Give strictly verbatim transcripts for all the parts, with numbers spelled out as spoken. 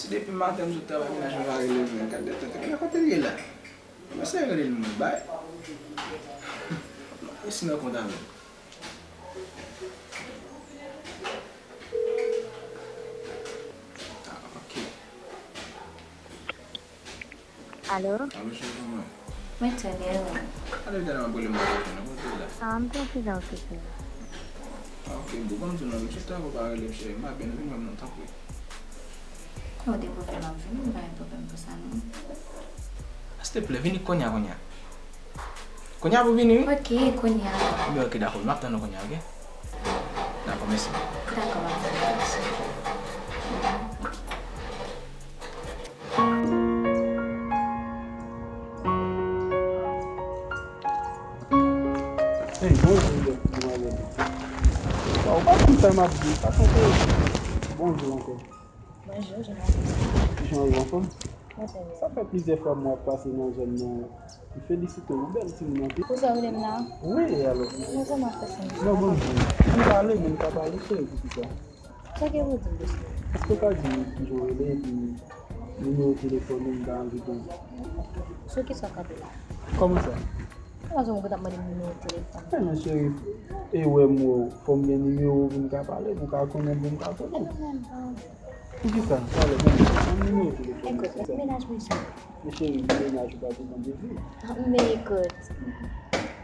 Si depi maten m sot travay, mennaj mwen pa rele m, gad de tèt, kote l ye la? Mwen se rele l moun bay. Mwen resi nan kont avè l. Ah, ok. Alo? Alo, cheri mwen. Mwen trè byen, wi. Alo, talè m ap rele m pa jwenn ou, kote w la? Ah, m te okipe, okipe. Ah, ok, bon, ban m di w non, m chita ou pa rele m, cheri, m pa byen, vin wè m non, tanpri. Non, de pwoblèm ap vini, m pa gen pwoblèm pou sa, non. Silteplè, vini kounye a, kounye a. Kounye a pou vini, wi. Ok, kounye a. Ebyen, ok, dakò, m ap tann ou kounye a, ok? Dakò, mèsi. Dakò, m ap tann ou, mèsi. Hey, bonjou, demwazèl. Waw, ou pa konn sa m ap di, pa chante. Bonjou ankò. Bonjou, Jonathan. Kijan w ye, anfòm? Mwen trè byen. Sa fè plizyè fwa m wè w ap pase nan zòn nan. M felisite w, ou bèl timoun anpil. Ou sa rele m la? Wi, alò. Mwen vrèman fè sa. Non, bonjou. M pale, men m ka pale, cheri, poukisa? Sa gen pou di m, mesye? Èske w ka di m kijan w rele epi nimewo telefòn ou, m ta anvi konnen? Sou kisa w kanpe la? Kòman sa? Kòman sa w gentan mande m nimewo telefòn? Ebyen, cheri, e wè m wè w, fò m gen nimewo w pou m ka pale, pou w ka konnen, pou m ka konnen. Poukisa? Talè, ban m nimewo telefòn ou. Ekout, mennaj mwen. Men cheri, pou mennaj ou pa tou bon Jezi. Men ekout,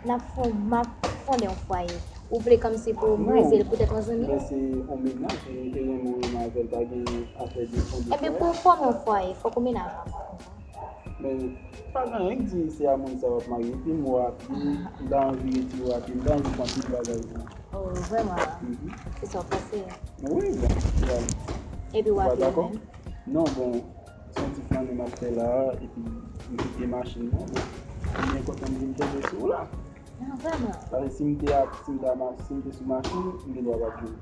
n ap fon-, m ap fonde yon fwaye. Ou vle kòmsi pou m raze l poutèt yon zanmi? Non, men se yon mennaj, e, e renmen w renmen avè l, pa gen afè de fonde fwaye. Ebyen, pou w fòme yon fwaye, fòk ou mennaj ou. Men, pa gen anyen k di se a mwen sa w ap marye. Epi m wè w ap di, m ta anvi retire w, epi m ta anvi pran tout bagay ou. Oh, vrèman? Mhm. Se sa w panse? Wi, bon, egal. Epi w ap dakò? Non, bon, se yon ti flannen m ap fè la a, epi m kite machin nan, bon, m byen kontan m vin tonbe sou ou la. Non, vrèman. Paske si m te ap, si m ta ma-, si m te sou machin, m gen dwa pa t jwenn ou.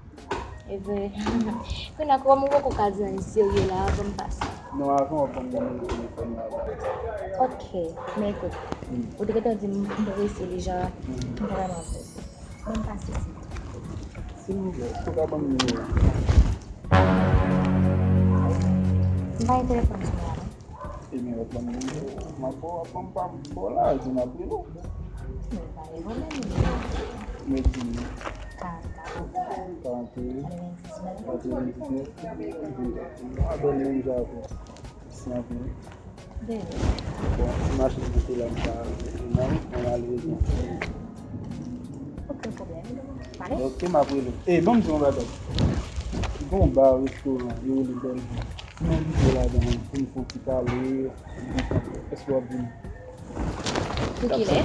E vre. Kounye a, kòm ou poko ka di anyen serye la, ban m pase. Non, avan w ap ban m nimewo telefòn ou avan. Ok, men ekout, hmm, ou te gentan di m, m prese deja, hmm, m vrèman prese. Ban m pase, silvouplè. Silvouplè, èske w ka ban m nimewo a? M pa gen telefòn sou mwen la, non. Ebyen, w ap ban m nimewo a. M ap ba w, ap ban m pa m ba w la, epi m ap rele w. Men pa gen pwoblèm, nimewo a. Men di m. Karant kat. Karant kat. Katrevendisnèf. Katrevendisnèf. Mwen a bèl menm jan avè w. Mèsi anpil. De rien. Bon, ti machin ki te la, m ka mete nan, mwen al rele. Okenn pwoblèm. Pale. Ok, m ap rele. Ey, ban m di yon bagay. Gen yon ba, restoran, yo rele Bèlvi. Si m envite w ladan l pou n fè yon ti pale, èske w ap vini? Pou kilè?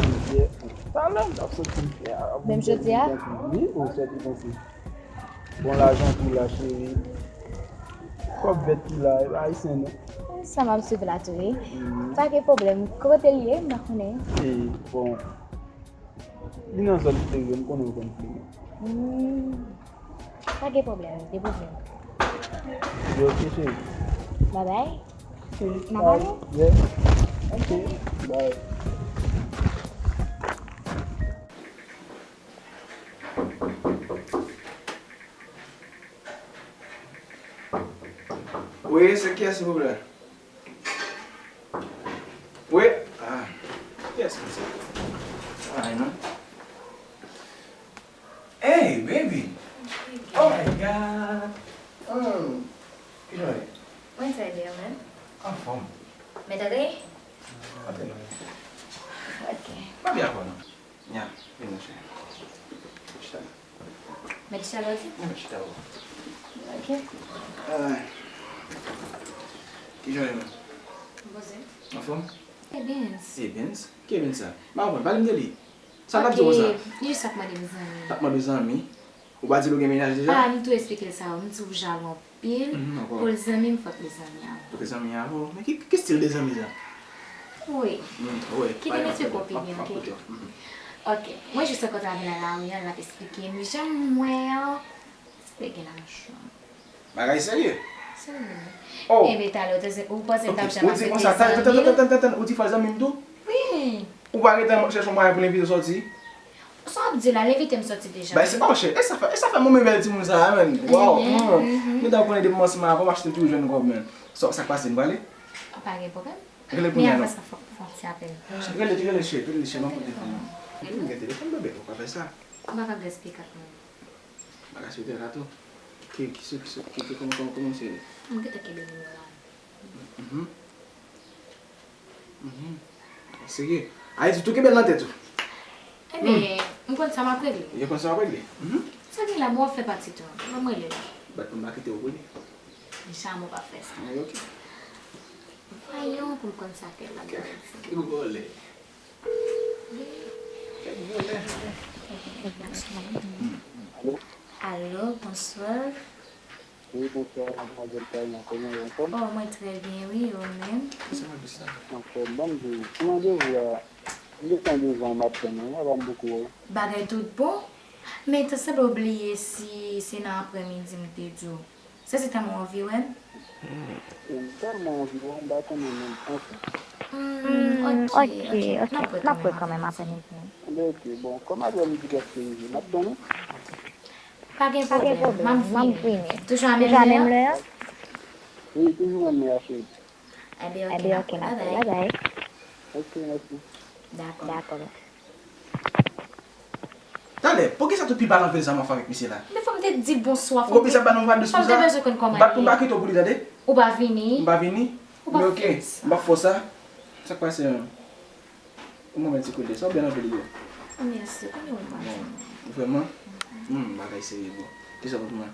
Talè, m t ap soti m fè. Menm jodi a? Wi, ou sa w te panse? Bon, lajan tou la, cheri. Kòb vèt ki la, e pa ayisyen, non. Sa m ap swiv la tou, wi. Mhm. Pa gen pwoblèm. Kote l ye? M pa konnen. E, bon. Li nan zòn Fleurien, m konnen w konn Fleurien. Hmm. Pa gen pwoblèm, de pwoblèm. Yo, ok, cheri. Bye bye. Ok, bye. N a pale? Yeah. Ok, bye. Wi, se kiyès, silvouplè? Wi. Ah, kiyès ki sa? Ay, non. Hey, baby! Oh my God! Hmm. Kijan w ye? Mwen trè byen, ou menm? Anfòm. Men tande? Antre non. Ok. Pa byen ankò non. Nya, vin non cheri. Chita la. Met chita la di? Nya, met chita la. Ok. Ah. Kijan w ye menm? M poze. Anfòm? Ebens. Ebens? Ki Ebens sa? M pa konprann, pale m de li. Sa l ap di w konsa? Ok, li jis ap mande m zanmi. L ap mande w zanmi? Ou pa di l ou gen mennaj deja? Ah, m tou esplike l sa, m di w jalou anpil. Mhm, ankò. Pou l zanmi m, fòk li zanmi avè w. Fòk li zanmi avè w? Men ki, ki stil de zanmi sa? Wi. Mm, wi. Kite mesye kopi byen, ok? Ok. Mwen jis rankontre avè l nan lari an, l ap esplike m jan m wè an. Sa te gen lajan. Bagay serye? Serye. Oh. Ebyen, talè, ou te, ou panse m t ap janm aksepte zanmi w? Tann, tann, tann, tann, ou di fò zanmi m tou? Wi. Ou pa gentan chèche yon mwayen pou l envite w sòti? Sa w ap di la, l envite m soti deja. Bay se, oh, shit, e sa fè, e sa fè mwen renmen bèl timoun sa a, man. Wow. Mhm, mhm. Mwen ta konnen depi m ansanm avè w, m achte toujou jwenn kòb, man. Sa, sa k pase, n prale? Pa gen pwoblèm. Rele kounye a non. Men avan sa, fòk m fè yon ti apèl. Rele, rele, shit, rele, shit, m ap pran telefòn nan. Epi m gen telefòn, bebe, ou pa fè sa. M pa ka blès pikat mwen. M pa ka sou tè la tou. Ki, ki, ki, ki, ki, kòman, kòman, kòman se rele? M gentan kenbe nimewo a. Mhm. Mhm. Serye. Ayiti tou kenbe l nan tèt ou. Ebyen, m konn sa m ap regle. Yo konn sa w ap regle. Mhm. Sa gen la, bon, w ap fè pati tou. Ban m rele l. Bat pou m pa kite w konnen. Jamè w p ap fè sa. Ay, ok. Voyons pou m konn sa kè l ap di. Kèk vòlè. Kèk vòlè. Alo, bonswa. Wi, bonswa, madmwazèl Karina, kòman w, anfòm? Oh, mwen trè byen, wi, e ou menm? Anfòm, ban m di w, pou randevou a, m gentan devan, m ap tann ou, a pa m poko wè w. Bagay tout bon, men te sanble w bliye si se nan aprèmidi m te di w. Se, se tèlman w anvi wè m. M tèlman anvi wè w, m pa konnen menm, anfèt. Hmm, ok, ok, n ap wè kanmenm aprèmidi. Enben, ok, bon, kòm aprèmidi prèske rive, m ap tann ou. Pa gen pwoblèm, m ap vini. Toujou a menm lè a? Wi, toujou menm lè a, cheri. Enben, ok, n ap wè, babay. Ok, mèsi. Dakò. Dakò. Tande, poukisa tout pi pale anpil sa m ap fè avèk misye la? Men fò m te di bonswa, fò m te, fò m te bezwen konn kòman l ye. Bat pou m pa kite w pou li, tande? Ou pa vini. M pa vini? Ou pa fè sa. Men ok, m pa fè sa. Sa k pase menm? Ou mwen ti kote, sa w bèl anpil wi. Mèsi, kounye w pa. Bon, vrèman? Hmm, bagay serye, bro. Kisa w pou mwen?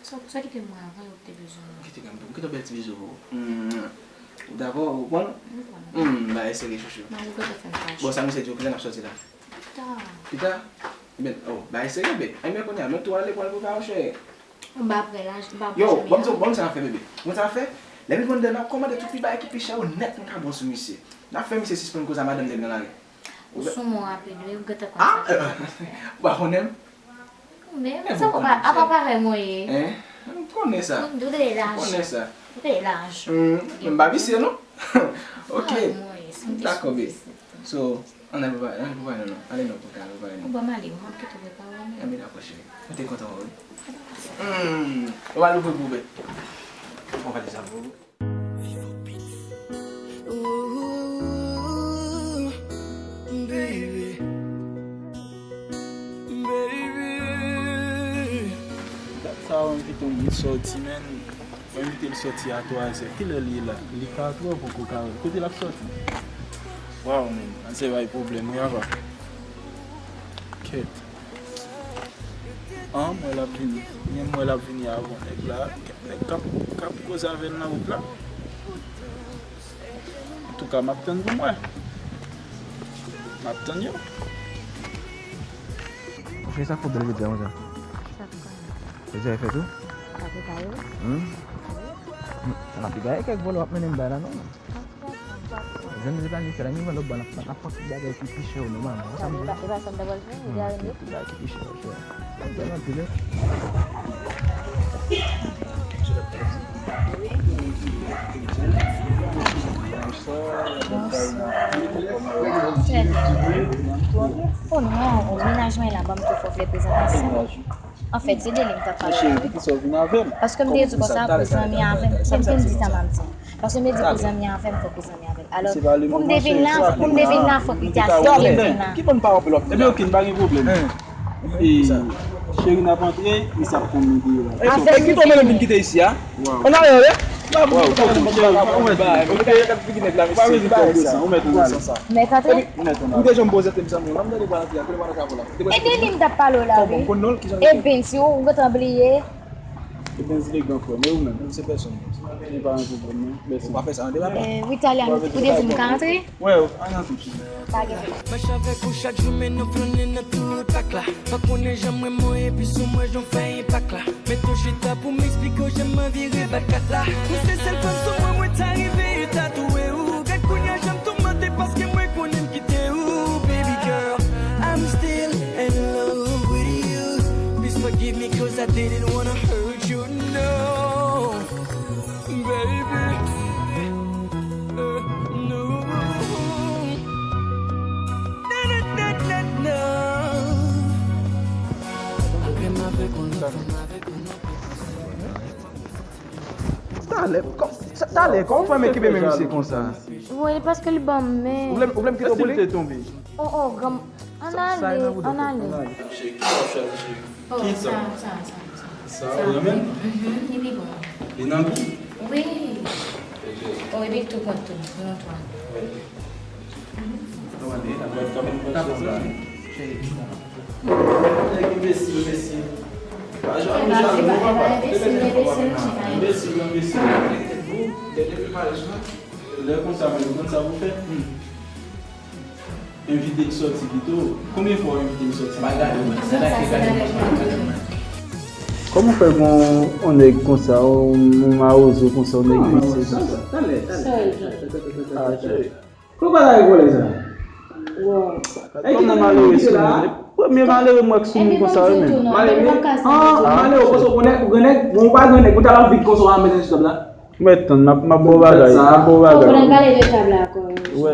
Sa, sa kite m wè avan, ou te bezwen mwen. Kite kanm tou. Kite bèl ti bizou pou ou. Hmm. Ou dakò, ou konprann? M konprann. Hmm, bagay serye, chouchou. Bon, sa misye di w, kilè n ap sòti la? Pita. Pita? Ebyen, oh, bagay serye, bebe. Enben, kounye a, nou tou ale pran l pou pa w, cheri. M pa prè la, m pa prè. Yo, ban m di w, ban m di w sa n ap fè, bebe. Ban m di w sa n ap fè. Lè m vin vanndan, n ap kòmande tout pi bagay ki pi chè yo nèt, nou ka bon sou misye. N ap fè misye sispann koze a madanm nèg nan lari. Ou sou mwen rapid, wi, ou gentan konn sa. Ah, ou pa konnen m? Ou menm, sa pa, a pa parèy mwen ye. Hein? M konnen sa. Ou de laj. M konnen sa. Ou de laj. Hmm, men m pa visye, non? Ok. Dakò, bebe. So, ann al prepare, ann al prepare nou, non. Ale non, pou ka prepare nou. Ou ban m ale, m ap kite w prepare w menm. Enben, dakò, cheri. Mwen te kontan wè w, wi. Hmm, ou al ouvri pou ou, bebe. Ou pa deja pou ou. Ooh, baby, baby. Dat sa a, m kite yon moun sòti, men. Mwen envite l sòti a twazè. Kilè l ye la? Li katwè, poko ka. Kote l ap sòti? Waw, men, sa se bay pwoblèm, wi, apa. Kèt. An, m wè l ap vini. Men m wè l ap vini avan nèg la. Nèg k ap, k ap koze avè l nan wout la. Antouka, m ap tann pou m wè. M ap tann yo. Monchè, sa k fè w bèl jodi a konsa? Sa k fè? Jodi a fèt ou? Sa fèt a yo? Hmm? N ap gaye kèk vòlè w ap mennen m bay la, non? Jan nou te planifiye la, nou pran lòt bò, n ap, n ap pran tout bagay ki pi chè yo nòmalman. Sa m di w la? E pa sa m ta pral fè, m te al met. Tout bagay ki pi chè yo, chè. Sa m di w la, anpil, wi. Bonswa. Trè byen. O non, o, mennaj mwen la ban m twò fè prezantasyon. Anfèt, se de li m t ap pale avè w. Cheri, poukisa w vin avè m? Paske m te di w konsa pou zanmi avè m. Se m te di sa m ap di. Paske m te di pou zanmi avè m, fòk pou zanmi avè m. Alò, pou m te vin la, pou m te vin la, fòk li te asepte m vin la. Ki bòn pawòl w ap fè? Ebyen, ok, n pa gen pwoblèm. E, cheri, n ap antre, e sa ap konn nou deyò la. Avèk kite w menm vin kite isi a. Ann ale, ale. Waw, kòman w fè? Ou mèt, ou mèt. Ou mèt, ou mèt. Ou mèt, ou mèt. Mèt antre? Ou te janm prezante m zanmi w, non, m tande w pral antre a, kote w pral antre avè w la? E de li m t ap pale w la, wi. Eben, si w, ou gentan bliye. Eben, zile gran frè m, e ou menm? Menm se pèsòn. Li pa gen pwoblèm, non. Mèsi. Ou pa fè sa, an de papa. Wi, Talian, ou te di m ka antre? Wè, ann antre. Pa gen pwoblèm. Mache avèk ou chak jou, men nou flannen nan tout pak la. Pa konnen jan m renmen w, epi sou mwen jan w fè enpak la. Met ou chita pou m eksplike w jan m anvi rebat kat la. Ou se sèl fanm sou mwen, mwen ta rive tatouwe ou. Gad kounye a jan m toumante paske mwen konnen m kite ou. Baby girl, I'm still in love with you. Please forgive me 'cause I didn't wanna hurt you, no. Baby, uh, no. Na, na, na, na, na. Talè, kò- sa- talè, kòman w fè m ekipe men misye konsa? Wi, paske li ban m men. Ou vle m- ou vle m kite w pou li? Oh, oh, granm, ann ale, ann ale. Cheri, ki w ap chwazi, cheri? Oh, sa, sa, sa, sa. Sa, ou renmen? Mhm, li pi bon. Li nan gou? Wi. Ok. Oh, epi tou kont tou, nou twa. Wi. Nèg enbesil, mesye. Pa jalou, jalou, non, papa. Enbesil, enbesil. Lè konsa, men, ou konn sa pou fè? Envite l sòti pito. Konbyen fwa w envite l sòti? Kòman w fè gon yon nèg konsa, yon, yon mawozo konsa, yon nèg visye konsa? Talè, talè. Ah, cheri. Kòman w ta regole sa? Wow. Kòman malere sou moun? Premye malere m wè k sou moun konsa, wi, menm. Malere? Ah, malere, ou panse w gran nèg, ou gran nèg, bon, ou pa gran nèg, ou ta la vit konsa, w a met nan tab la. Mwen tann, m ap, m ap ba w bagay, m ap ba w bagay. Ou pral pale de tab la ankò. Wè,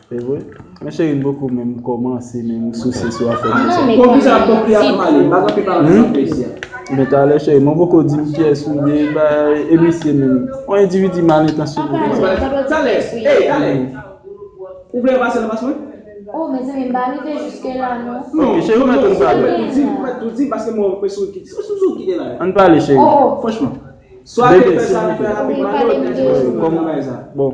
se vre. Men cheri, m poko menm kòmanse, menm ou souse sou afè konsa. Konbyen sa ap konpli ak malere? M pa gen anpil pale sa isi a. Men talè, cheri, mwen poko di m kiyès ou ye, ba, e misye menm. Yon endividi mal entansyone konsa. Talè, ey, talè. Ou vle pase nan pas mwen? Oh, mezanmi, m pa rive jiske la, non. Non, ok, cheri, ou mèt tou pale. Ou mèt tou di, ou mèt tou di, paske mwen, mwen sou kite, sou, sou kite la. Ann pale, cheri. Oh, oh. Franchman. Swa te fè sa, fè rapidman, yo te di, kòm, bon.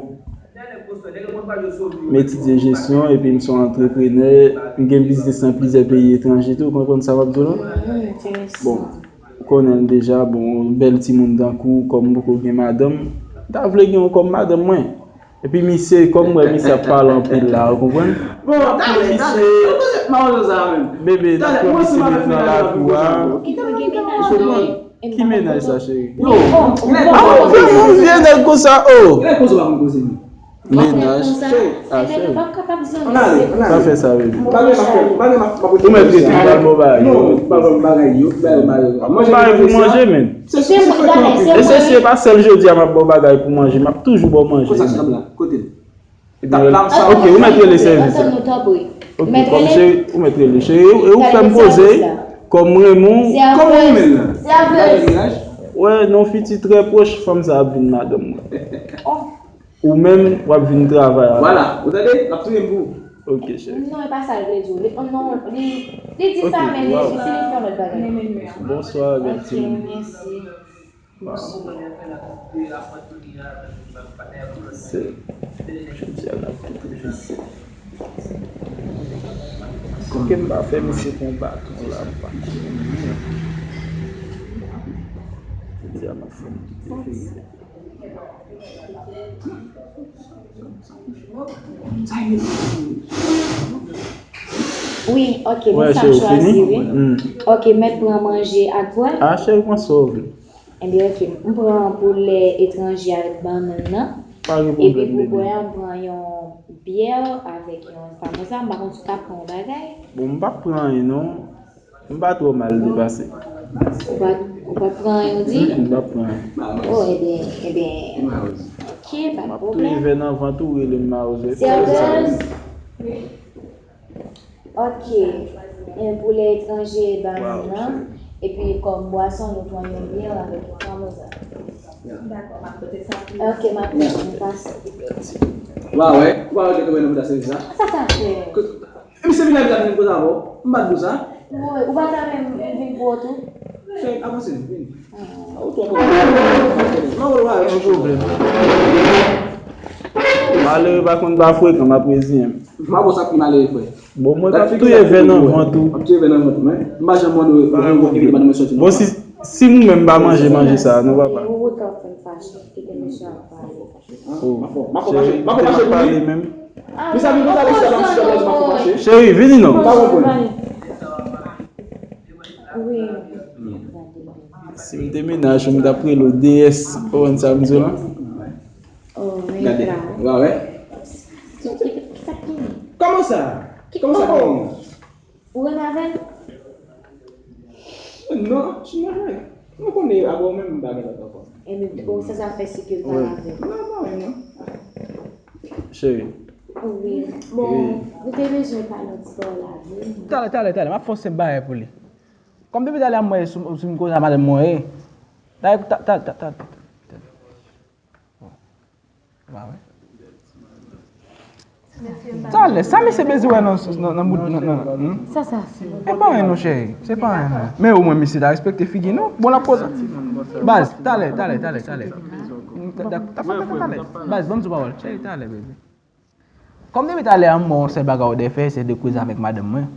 M etidye jesyon, epi m se yon antreprenè, m gen biznis nan plizyè peyi etranje tou, ou konprann sa m ap di w lan? Bon, ou konnen l deja, bon, bèl timoun tankou w, kòm m poko gen madanm, m ta vle gen w kòm madanm mwen. Epi misye, kòm m wè misye ap pale anpil la, ou konprann? Bon, talè, talè, misye, bebe, n ap pran misye met nan lakou a. Ou konprann? Ki mennaj sa, cheri? Yo, ah, ou vye, ou vye nèg konsa, oh. Mennaj. Ah, cheri. Pa fè sa, bebe. Ou mèt rete, m pral ba w bagay. Ou pa ba m bagay, yo, ba yo bagay. Mwen bagay pou manje, men. E se, se pa sèl jodi a m ap ba w bagay pou manje, m ap toujou ba w manje. Kote l? Ok, ou mèt rele sèvis la. Ok, kòm cheri, ou mèt rele cheri, e ou fè m poze, kòm renmen w. Kòman ou renmen l la? Wè, nan yon fiti trè pwòch, fanm sa ap vin madanm mwen. Ou menm, w ap vin travay avè l. Vwala, ou tande? L ap touye m pou ou. Ok, cheri. Non, e pa sa l vle di w. Li, non, li, li di sa, men li, li fè yon lòt bagay. Bonswa, bèl timoun. Mèsi. Wow. Se, jodi a n ap kite misye. Ke m pa fè misye pran baton la, m pa. Jodi a m ap fè misye. Wi, ok, men sa m chwazi, wi. Ok, mèt pran manje ak bwè. Ah, cheri, pran sa w vle. Ebyen, ok, m pran poulè etranje avèk bannann nan. Pa gen pwoblèm, bebe. Epi pou bwè a, m pran yon byè avèk yon samosa. M pa konn si w ka pran yon bagay. Bon, m p ap pran anyen, non. M pa twò mal depase. Ou pa, ou pa pran anyen, ou di? Mm, m p ap pran anyen. Oh, ebyen, ebyen, ok, pa de pwoblèm. M ap touye vè nan vant ou, rele m mawozo. Serveuse. Ok. E poulè etranje, bannann nan. Epi kòm bwason, nou pran yon byè avèk yon samosa. Dakò, m ap pote sa pou ou. Ok, m ap pote sa. Wa wè, ou pa wè ke mwen nan mouda sèvis la? Sa sa fè? Misye vin la, vin la, vin koze avè w. M pa t di w sa. Woy, ou pa ta renmen m vin pou ou tou? Cheri, avanse, vini. Ah. Ou twò pran. Non, ou pa gen pwoblèm. Malere pa konn pa frekan, m ap reziyen m. M ap wè sa pi malere, frè. Bon, mwen p ap touye vè nan vant ou. M ap touye vè nan vant ou, men. M pa janm mande w, w gen yon gwo pipi, pa nan mwen soti non. Bon, si, si nou menm pa manje, manje sa, non, papa. Ou wotan fè m fache, kite mesye ap pale. Oh, cheri, kite m ap pale menm. Cheri, vini non. Si m te mennaj ou, m t ap rele w D S, ou konprann sa m di w lan? Oh, men gade, la. Ou pa wè? Ki, ki, ki sa k genyen? Kòman sa? Kòman sa genyen? Ou renmen avè l? Non, chimè. Mwen konnen apre w menm m pa gen lòt ankò. E men, ou sa sa fè si ke l pa avè l? Non, non, non. Cheri. Wi. Bon, nou te bezwen pale yon ti pawòl avè l. Talè, talè, talè, m ap fè yon senp bagay pou li. Kòm depi talè a m wè sou, sou m koze a madanm mwen, e. Talè, ta, ta, ta, ta, ta. Bon. Ou pa wè? Talè, sa misye bezwen wè nan, nan, nan bout, nan, nan, hmm? Sa, sa, se. E pa anyen non, cheri. Se pa anyen non. Men omwen misye ta respekte figi nou. Bon, l ap koze. Baz, talè, talè, talè, talè. Ta, ta, ta fè talè. Baz, ban m di w pawòl. Cheri, talè, baby. Kòm depi talè a m wè yon sèl bagay ou dwe fè, se de koze avèk madanm mwen.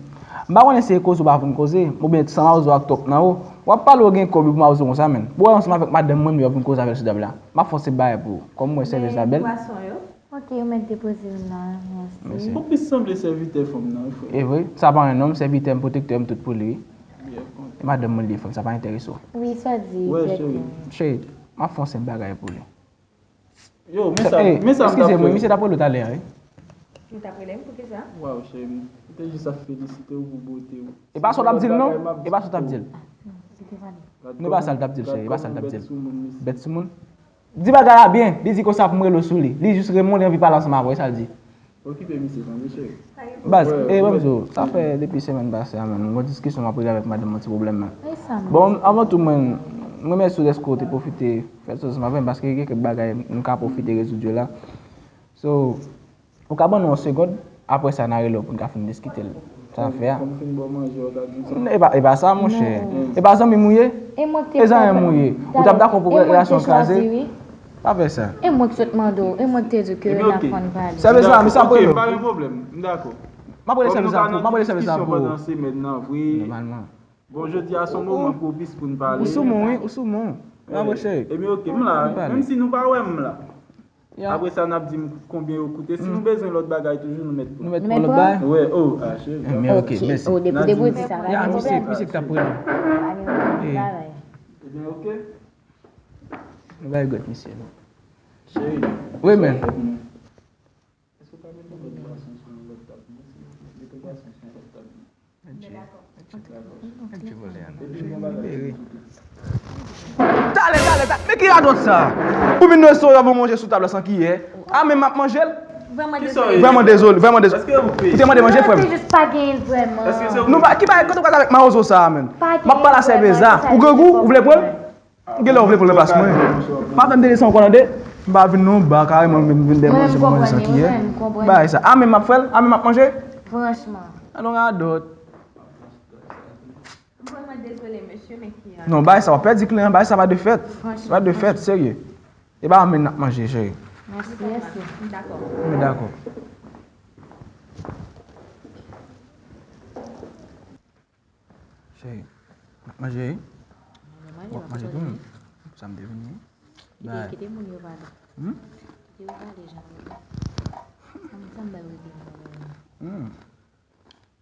M pa konnen si e koze ou pa konn koze, oubyen san mawozo ak twòp nan ou. W ap pale ou gen kòb pou mawozo konsa, menn. Pou w wè ansanm avèk madanm mwen, m yo vin koze avè l sou tab la. M ap fè yon sèl bagay pou ou. Kòm mwen sèvis Labèl. Pwason yo. Ok, ou mèt depoze l la, mèsi. Mèsi. Ou plis sanble sèvitè fanm nan, wi, frè. E vre, sa pa yon nonm, sèvitè m, pwotektè m, tout pou li, wi. E madanm mwen li ye, frè m, sa pa enterese w. Wi, sa di, wè, cheri. Cheri, m ap fè yon sèl bagay pou li. Yo, men sa, men sa m t ap fè. Eskize mwen, misye t ap rele w talè a, wi. Li t ap rele m pou kisa? Waw, cheri m. M te jis ap felisite w pou bote w. E pa sa w t ap di l, non? E pa sa w t ap di l. Non, e pa sa l t ap di l, cheri. E pa sa l t ap di l. Bèt sou moun. Di bagay la byen. Li di konsa pou m rele w sou li. Li jis Raymond, li anvi pale ansanm avè w. E sa l di? Okipe misye, tande, cheri. Baz, e ban m di w, sa fè depi semèn pase a, menn. M gon diskisyon m ap regle avèk madanm mwen, ti pwoblèm nan. Bon, avan tou, mwen, m remèsye w dèske w te pwofite fè sa ansanm avè m, paske gen kèk bagay m ka pwofite rezoud yo la. So, ou ka ban nou yon segond, apre sa, n a rele w pou n ka fin diskite l. Sa n ap fè a. Kòm fin ba w manje, w ta di sa. E pa, e pa sa, monchè. E pa zanmi m ou ye? E zanmi m ou ye? Ou t ap dakò pou relasyon kraze? Pa fè sa. E mwen ki sot mande w, e mwen ki te di w ke n ap fann pale. Sèvis la, misye ap rele w. Ok, pa gen pwoblèm, m dakò. M ap rele sèvis la pou ou, m ap rele sèvis la pou ou. Nòmalman. Bon, jodi a se yon moman pwopis pou n pale. Ou sou moun, wi, ou sou moun. M ap rele. Ebyen, ok, m la. Menm si nou pa wè m, m la. Apre sa, n ap di m konbyen yo koute. Si nou bezwen lòt bagay toujou, nou mèt pran. Nou mèt pran lòt bagay? Wi, o, a, cheri. Ebyen, ok, mèsi. O, depi, depi w di sa, pa gen pwoblèm. Misye, misye ki t ap rele w. Pa gen pwoblèm. Ebyen, ok. Nou bay gòt misye, non. Cheri. Wi, men. Èske w ka mete lòt bwason sou yon lòt tab, non, silvouplè? Mete bwason sou yon lòt tab, non. Dakò. Dakò. Talè, talè, talè. Men ki radòt sa? Ou vin nan restoran, ou manje sou tab la san kiyè. A, men m ap manje l. Vrèman dezole. Vrèman dezole, vrèman dezole. Ou te mande manje, frè m? Non, se jis pa genyen l vrèman. Nou pa, ki bagay, kote w pral avèk mawozo sa a, menn? M ap pale a sèvitè a. Ou grangou, ou vle pran l? Genlè ou vle pran plas mwen. Pa tann de leson ankò tande. M pa vin non ba kareman vin, vin dèmanje pou manje san kiyè. Bagay sa. A men m ap fè l, a men m ap manje. Franchman. Alon radòt. M vrèman dezole, mesye, men ki a. Non, bagay sa, w ap pèdi kliyan, bagay sa pa de fèt. Franchman. Pa de fèt, serye. E pa a men n ap manje, cheri. Mèsi, mèsi. M dakò. M dakò. Cheri, n ap manje, wi. W ap manje tou, menm. Sa m te vini, wi. Kite, kite moun yo pale. Hmm? Kite yo pale, jan yo ye. Sa m, sa m bay rete mwen. Hmm.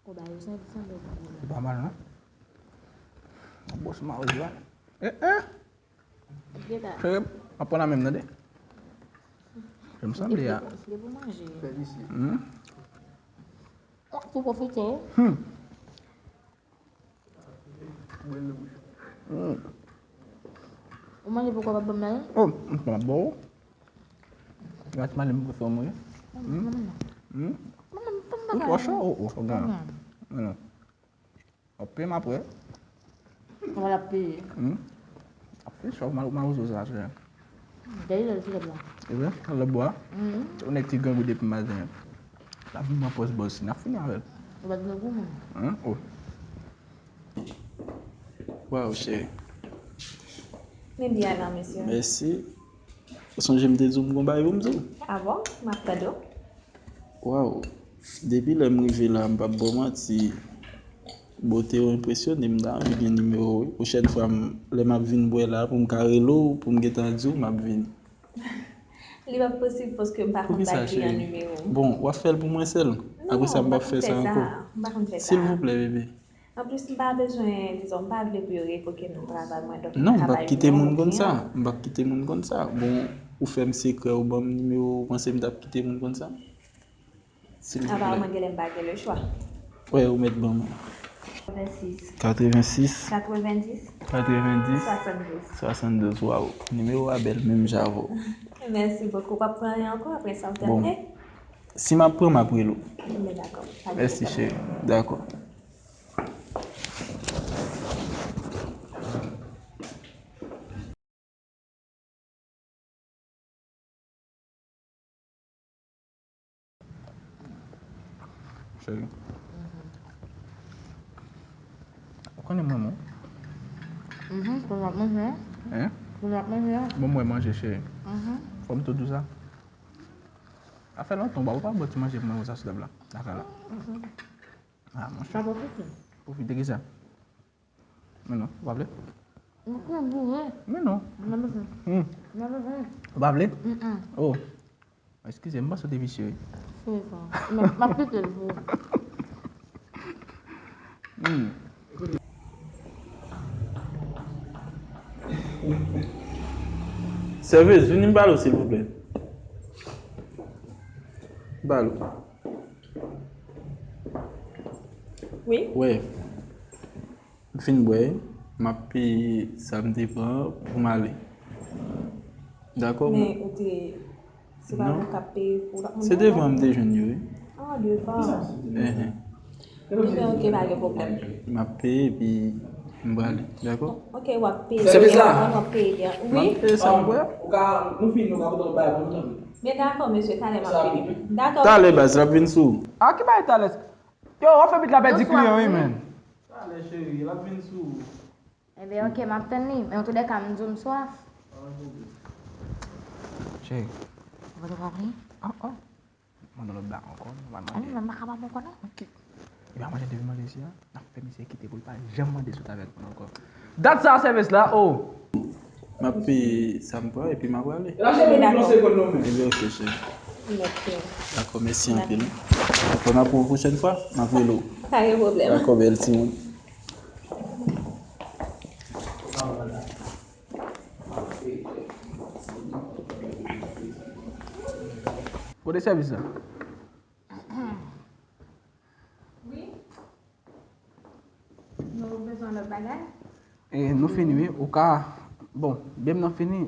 Ou ba yo san, san bèl moun. Li pa mal, non? Bon, sou mawozo a. Eh, eh! Cheri, m ap pran la menm nan, tande. Jan m sanble a. Se pou manje. Hmm? Pou pwofite, wi. Hmm. Hmm. Ou manje poko, pa ban m la, non? Oh, m pa ba w. Gras manje m pou fè w manje. Hmm? Hmm? Ou twò cho? Oh, oh, oh, gade. Non. W ap peye m apre. Kòman l ap peye? Hmm? Ap peye cho, mal, mal ozo sa, chè. Gade lè l sou lòb la. E vre? Lòb bò a? Mhm. Ou nèg ki grangou depi maten an. L ap vin pran pòz bòz, n ap fini avè l. Ou pa t grangou, menm. Hein? Oh. Waw, cheri. Men byen la, mesye. Mèsi. Ou sonje m te di w m gon bagay pou m di w? A bon? M ap tande w. Waw. Depi lè m rive la, m p ap ba w manti, bote w enpresyone m, m ta anvi gen nimewo w, wi. Pwochèn fwa, m, lè m ap vin bwè la, pou m ka rele w, pou m gentan di w, m ap vini. Li p ap posib paske m pa konn bay kliyan nimewo m. Bon, w ap fè l pou mwen sèl? Apre sa, m p ap fè sa ankò. Non, m pa konn fè sa. M pa konn fè sa. Silvouplè, bebe. Anplis, m pa bezwen, dizon, m pa vle pou yo revoke m nan travay mwen, donk m travay pou mwen. Non, m p ap kite moun konn sa. M p ap kite moun konn sa. Bon, ou fè m sekrè, ou ban m nimewo, ou panse m t ap kite moun konn sa? Silvouplè. Apa, mwen genlè m pa gen le chwa. Wè, ou mèt ban mwen. Katrevensis. Katrevensis. Katrevensis. Katrevensis. Swasanndouz. Swasanndouz, waw. Nimewo a bèl, menm jan avè w. Mèsi bokou. W ap pran yon ankò apre sa, ou tande? Bon. Si m ap pran, m ap rele w. Men dakò. Mèsi, cheri. Dakò. Ou konnen mwen, mwen. Mhm, pou w ap manje. Hein? Pou w ap manje. Bon, mwen manje, cheri. Mhm. Fò m tou di w sa. Sa fè lontan, ou pa, ou pa bon ti manje pou mwen, sa, sou tab la. Afè la. Mhm. Ah, monchè. Sa pwofite. Pwofite ki sa? Men non, ou pa vle? Ou konn boure. Men non. Nan bezwen. Hmm. Nan bezwen. Ou pa vle? Mm-mm. Oh. Eskize, m panse w te visye, wi. Se sa. M, m ap kite l pou ou. Hmm. Sèvis, vini m pale w, silvouplè. M pale w. Wi? Wi. M fin bwè, m ap peye sa m te pran pou m ale. Dakò? Men ou te, se pa mwen k ap peye pou l ap mande. Se devan m te jwenn yo, wi. Ah, devan. Enhen. Ebyen, ok, pa gen pwoblèm. M ap peye epi m prale, dakò? Ok, w ap peye. Sèvis la. W ap peye. Wi. M ap peye sa m bwè. Ou ka, nou fini, nou ka pote lòt bagay pou nou, tanpri. Men dakò, mesye, talè m ap vini. Dakò. Talè, baz, l ap vin sou ou. A ki bagay talè? Yo, w ap fè bit la pèdi kliyan, wi, men. Talè, cheri, l ap vin sou ou. Ebyen, ok, m ap tann li. Men antoulèka, m di w m swaf. Cheri. Ou pa vle? Ah, ah. Mande lòt bagay ankò, nou pa mande. Ann, mwen pa kapab ankò, non. Ok. Li pa manje depi mande isi a. N ap fè misye kite pou l pa janm mande sou tavèn ankò. Dat sa sèvis la, oh! M ap peye sa m pran epi m ap prale. Lage men yon segonn non men. Ebyen, ok, cheri. Dakò, mèsi anpil. Dakò, n ap wè w pwochèn fwa, m ap rele w. Pa gen pwoblèm. Dakò, bèl timoun. Kote sèvis la? Wi. Nou bezwen lòt bagay? E, nou fini, wi. Ou ka, bon, byen m nan fini.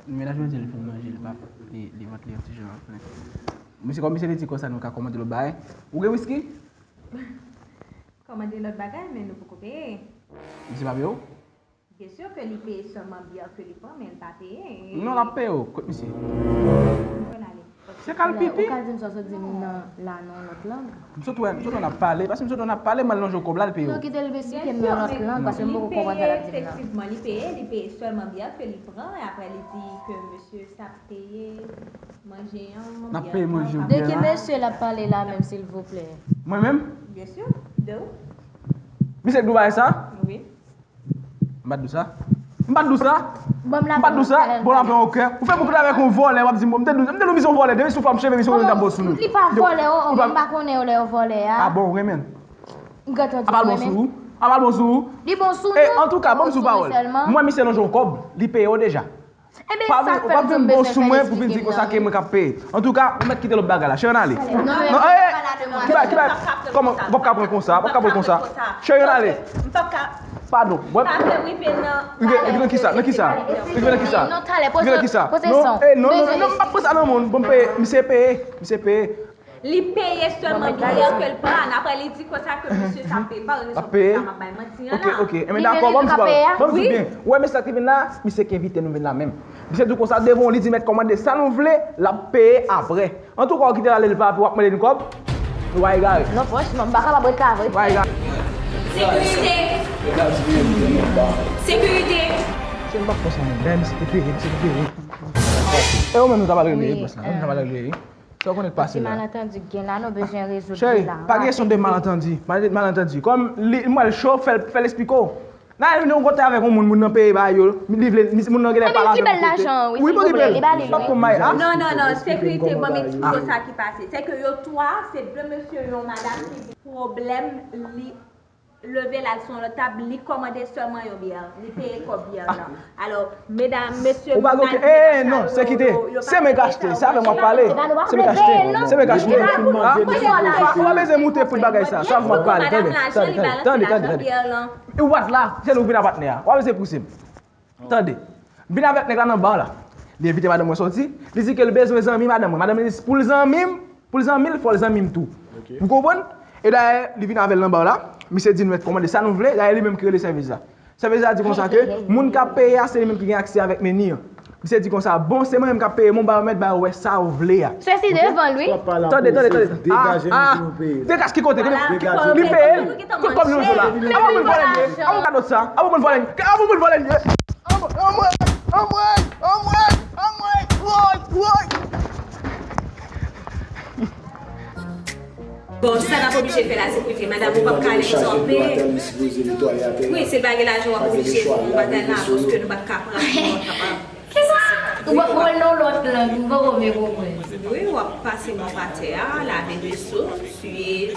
Mennaj mwen di li fin manje, li pa, li, li vant li yon ti jan plen. Misye, kòm misye te di konsa, nou ka kòmande lòt bagay. Ou gen wiski? Kòmande lòt bagay, men nou poko peye. Misye pa peye w? Byen si ke li peye sèlman byè ke li pran, men l pa peye. Non, l ap peye w. Kot misye? Mwen ale. Se kal pipi. Ou ka di m sa w sot di m nan la nan yon lòt lang? M sot wè, m sot wè n ap pale. Paske m sot wè n ap pale, m al lonje w kòb la, l peye w. Non, kite l esplike m nan yon lòt lang, paske m poko konprann sa l ap di m nan. Byen si, men li peye, efektivman, li peye, li peye sèlman byè ke li pran, e apre li di ke mesye sa ap peye manje an, byè an. N ap peye manje, byè an. De ki mesye l ap pale la menm, silvouplè? Mwen menm? Byen si, de ou. Misye k di w bagay sa? Wi. M pa t di w sa? M pa t di w sa? M pa t di w sa? Bon, m pa t di w sa? Bon, la fè yon kè. Ou fè bout kout avèk yon vòlè, w ap di m, bon, m te di w, m te di w misye yon vòlè, demen sou fòm cheve, misye konn ta bò sou nou. Li pa vòlè, oh, oh, m pa konnen yo lè yo vòlè a. Ah bon, ou renmen l? M gentan di m renmen. A pa l bon sou ou? A pa l bon sou ou? Li bon sou nou. E, antouka, ban m sou pawòl. Mwen, misye lonje yon kòb, li peye w deja. Ebyen, sa k fè m di w m bezwen fè l esplike m nan. Antouka, ou mèt kite lòt bagay la. Cheri, ann ale. Non, men, pa pale de mwen. Ki bagay, ki bagay, kòman, w ap ka pran konsa, w ap ka pran konsa. Cheri, ann ale. Padon. Bon, rive, rive nan kisa, nan kisa? Rive nan kisa? Rive nan kisa? Non, talè, poze, poze son. Non, eh, non, non, non, non, m pa pran sa nan men w. Bon, m peye, misye peye, misye peye. Li peye sèlman byè ke l pran, apre li di konsa ke mesye sa peye. Pa rezon pou sa m ap bay manti an la. Ok, ok. Enben dakò, ban m di w, ban m di w byen. Ou wè mesye sa ki vin la, misye ki envite nou vin la menm. Misye di w konsa devan w, li di mèt kòmande sa nou vle, l ap peye apre. Antouka, ou kite l ale, l pa, w ap mande n kòb. Ou pa egare. Non, franchman, m pa kapab ret la vre. Ou pa egare. Sekirite. Sekirite. Se m p ap fè sa, non. Dayè, misye te peye, misye te peye. E ou menm, nou ta pral regle bòs la. Nou ta pral regle. Sa w konnen k pase la. Ti malantandi k gen la, nou bezwen rezoud li la. Cheri, pa gen kesyon de malantandi. Mal-, malantandi. Kòm li, m wè l cho, fè l, fè l esplike w. Nan yon kote avèk yon moun, moun nan peye ba yo, li vle, moun nan genlè pale avè l yon kote. Wi, bon, li bèl. Li pa pou may, a? Non, non, non, sekirite, ban m eksplike w sa ki pase. Se ke yo twa, se de mesye, yon madanm ki gen pwoblèm, li leve l al sou yon lòt tab, li kòmande sèlman yon byè, li peye kòb byè lan. Alò, medam, mesye, ou pa gen okenn, eh, non, se kite. Se mwen k achte, se avè m w ap pale. Se mwen k achte, se mwen k achte. Ou pa bezwen moute pou bagay sa, se avè m w ap pale. Tande, tande, tande, tande. E w pa t la, se nou k vin a patnè a. Ou pa bezwen pouse m. Tande, m vin avèk nèg la nan ba la. Li envite madanm mwen sòti. Li di ke l bezwen zanmi madanm mwen. Madanm li di pou l zanmi m, pou l zanmi l, fò l zanmi m tou. Ou konprann? E dayè, li vin avè l nan ba la. Misye di nou mèt kòmande sa nou vle. Dayè, li menm ki rele sèvis la. Sèvis la di konsa ke moun k ap peye a, se li menm ki gen aksè avèk meni an. Misye di konsa, bon, se mwen menm k ap peye, men w ba yo mèt, ba yo wè sa yo vle a. Sesi devan l, wi. Tande, tande, tande. Ah, ah, degaj ki kote? Li peye l. Kot kòb li yo la? Apa moun vòlè l ye? Apa moun vòlè l ye? Apa moun vòlè l ye? Anmwey, anmwey, anmwey, anmwey, woy, woy. Bon, sa n ap oblije fè la, se prive. Madanm, ou p ap ka ale konsa, w ap peye. Wi, si l pa gen lajan, w ap oblije fè yon bagay la, paske nou p ap ka pran. Kisa? Ou poko wè l nan lòt lang, m poko byen konprann. Wi, w ap pase mòp atè a, lave veso, siye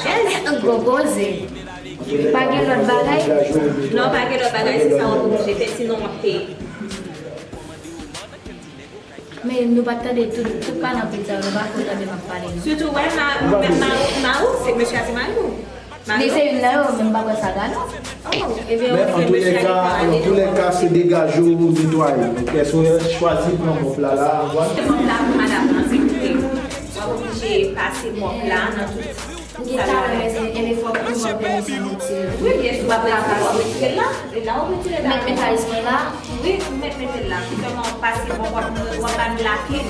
chèz. Gwo koze. Pa gen lòt bagay? Non, pa gen lòt bagay, se sa w ap oblije fè, sinon w ap peye. Men nou pa t tande tout, tout palan pit sa yo, nou pa ko tande m ap pale, non. Sitou, wè, ma, ma, ma, ma ou, se mesye a se mari ou. Li se youn nan yo, men m pa kwè sa ga non. Oh, ebyen, men ok, mesye a li pa ale non. An tou lè ka, se degaje w netwaye. Men kèsyon w chwazi pran mòp la la, vwala. Se mòp la pou madanm nan, se vre. W ap oblije pase mòp la nan tout. M gen talan, men se, ebyen, fòk nou ban pèmisyon retire. Wi, byen si w ap retire, w ap retire l la. E la w ap retire l la. Met mekanis mwen la. Wi, ou mèt mete l la. Sèlman w pase, bon, w ap, w ap ba n lakle.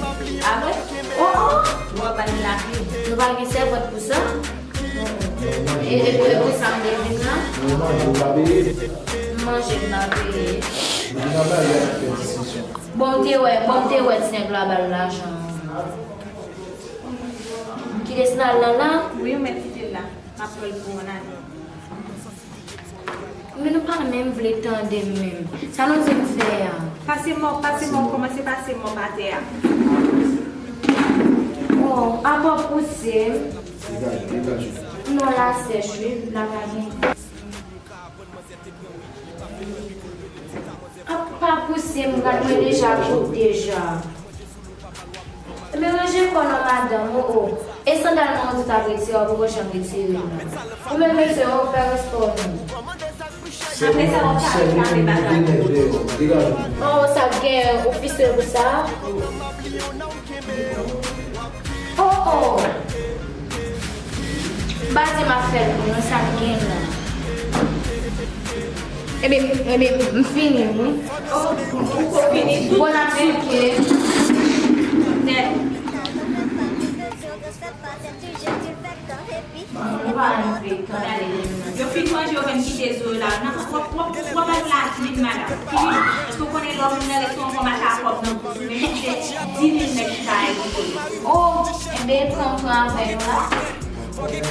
A vre? Oh, oh! W ap ba n lakle. Nou pa gen sèvant pou sa? E, e, e pou sa m te vin la? M manje, m pa peye. Bon, m te wè, bon, m te wè ti nèg la ba l lajan. Kite sandal nan la? Wi, ou mèt kite l la. M ap pran l pou yon ane. Men nou pa menm vle tande m menm. Sa nou di m fè a? Pase mòp, pase mòp, kòmanse pase mòp atè a. Oh, apa pouse m. Non, la sèch, wi, la pa gen. Ap pa pouse m, gad mwen deja kout deja. Men ranje kò non madanm, o, o. E sandal mwen ou di w t ap retire, ou poko janm retire l non. Ou menm mesye, o, fè respè w non. Apre sa, w ap ka reklame bagay. O, sa k gen, ou fise pou sa? O, o. M pa di m ap fè l pou nou, sa k gen la. Ebyen, ebyen, m fini, wi. O, ou, ou fini tou? Bon, n ap souke. Nèt. Yo fin manje, yo vin kite zo yo la. Nan, w ap, w ap, w ap al lakle, madanm. Fini. Èske w konnen lè w vin nan restoran, w ap mache ak kòb nan bouch ou, men kite dis mil nèg chita a epi kole. O, enben, pran, pran avè nou la. Enben,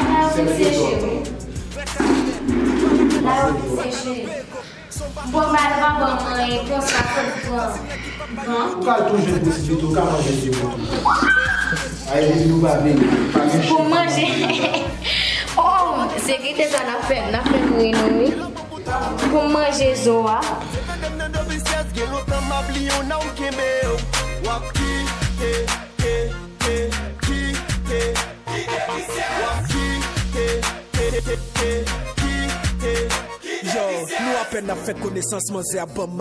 la yo fin seche, wi. La yo fin seche. Bon, ba yo pa ban mwen anyen konsa, fòk pran. Ou ka al tou jwenn pwosititi, ou ka manje sou yo tou. Ay, depi nou pa veye, pa gen chen. Pou manje. Oh, sekirite sa n ap fè, n ap fè m ri nou, wi. Pou manje zo a. Yo, nou apèn ap fè konesans, manzè ap ban m